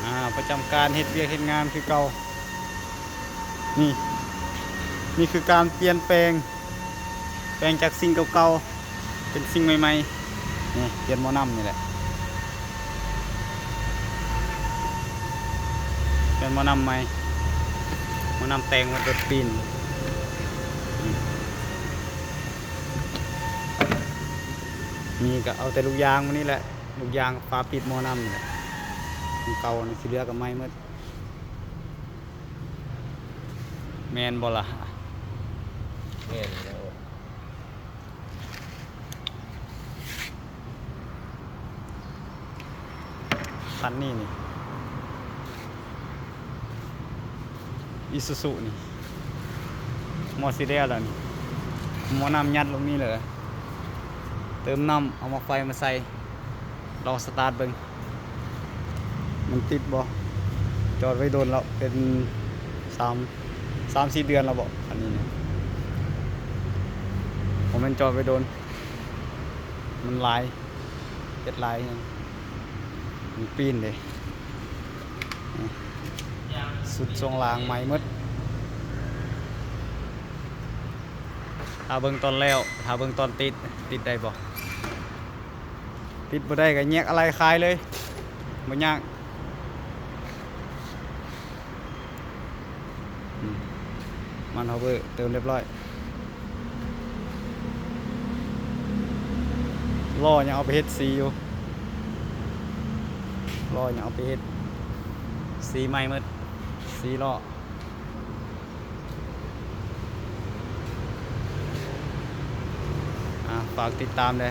ອ່າ ປະຈຳການເຮັດວຽກເຮັດງານຄືເກົ່າ. ນີ້ ນີ້ຄືການປ່ຽນແປງ ແປງຈາກສິ່ງເກົ່າໆ ເປັນສິ່ງໃໝ່ໆ. ນີ້ ປ່ຽນໝໍ້ນ້ຳນີ້ແຫຼະ ປ່ຽນໝໍ້ນ້ຳໃໝ່ ໝໍ້ນ້ຳແຕ່ງ ມາຕົດປີນ. ນີ້ ນີ້ກະເອົາແຕ່ລູກຢາງມານີ້ແຫຼະ ລູກຢາງຝາປິດໝໍ້ນ້ຳນີ້ແຫຼະ ຂອງເກົ່ານີ້ ທີ່ເຫຼືອກະໃໝ່ໝົດ. ແມ່ນບໍ່ລະ? ແມ່ນແລ້ວ. ຄັນນີ້ນີ້ ອີຊູຊູນີ້ ໝໍ້ຊິແລ້ວແລ້ວນີ້ ໝໍ້ນ້ຳຍັດລົງນີ້ເລີຍ ເຕີມນ້ຳ ເອົາໝ້ອງໄຟມາໃສ່ ລອງສະຕາດເບິ່ງ ມັນຕິດບໍ່? ຈອດໄວ້ດົນແລ້ວ ເປັນສາມ ສາມສີ່ເດືອນແລ້ວບໍ ອັນນີ້ນະ ບໍ່ແມ່ນຈອດໄວ້ດົນ ມັນຫຼາຍ ເຮັດຫຼາຍ ມັນປີນເດ້. ນີ້ ຊຸດຊ່ວງລ່າງໃໝ່ໝົດ. ຖ້າເບິ່ງຕອນແລ້ວ ຖ້າເບິ່ງຕອນຕິດ ຕິດໄດ້ບໍ່? ຕິດບໍ່ໄດ້ກະແຍກອາໄຫຼ່ຂາຍເລີຍ ບໍ່ຍາກ. ອືມ ມັນຮອບເວີເຕີມຮຽບຮ້ອຍ ລໍ້ຍັງເອົາໄປເຮັດສີຢູ່ ລໍ້ຍັງເອົາໄປເຮັດສີໃໝ່ໝົດ ສີລໍ້. ອ່າ ຝາກຕິດຕາມແດ່